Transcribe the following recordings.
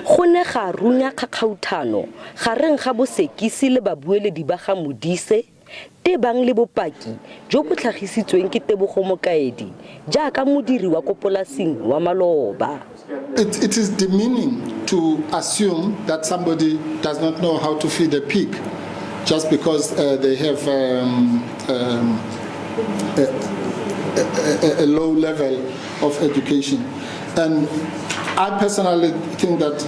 Go ne ga runya kgakgauthano gareng ga bosekisi le babueledi ba ga Modise tebang le bopaki jo bo tlhagisitsweng ke Tebogo Mokaedi jaaka modiri wa ko polasing wa maloba. It is demeaning to assume that somebody does not know how to feed a pig just because they have a low level of education. And I personally think that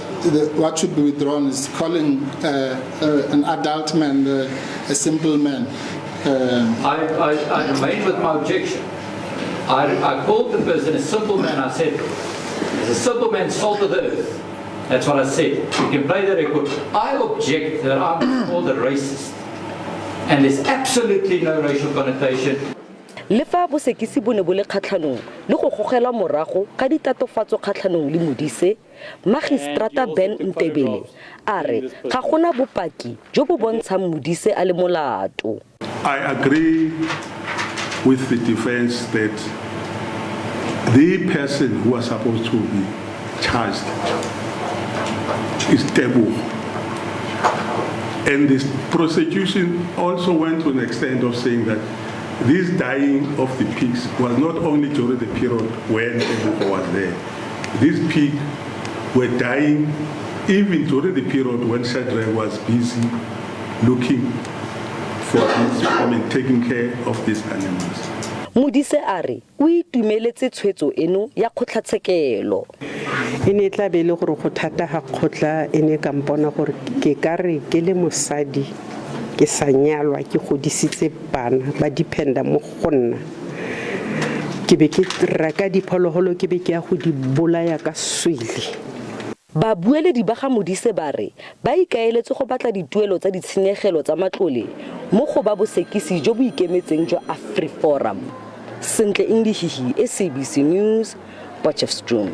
what should be withdrawn is calling an adult man a simple man. I remain with my objection. I called the person a simple man. I said, "It's a simple man, salt of the earth." That's what I said. You can play the record. I object that I'm called a racist. And there's absolutely no racial connotation. Le fa bosekisi bo ne bo le kgatlhanong le go gogelwa morago ga ditatofatso kgatlhanong le Modise, Magistrata Ben Ntebele a re ga gona bopaki jo bo bontshang Modise a le molato. I agree with the defense that the person who was supposed to be charged is Tebogo. And this prosecution also went to an extent of saying that this dying of the pigs was not only during the period when Tebogo was there. These pigs were dying even during the period when Shadrach was busy looking for this, I mean, taking care of these animals. Modise a re o itumeletse tshwetso eno ya kgotlatshekelo. E ne e tla be e le gore go thata ga kgotla e ne ka mpona gore ke ka re ke le mosadi ke sa nyalwa ke godisitse bana ba dependa mo go nna ke be ke reka diphologolo ke be ke ya go di bolaya ka swele. Babueledi ba ga Modise ba re ba ikaeletse go batla dituelo tsa ditshenyegelo tsa matlole mo go ba bosekisi jo bo ikemetseng jwa AfriForum. Sentle Indihihi, SABC News, Potchefstroom.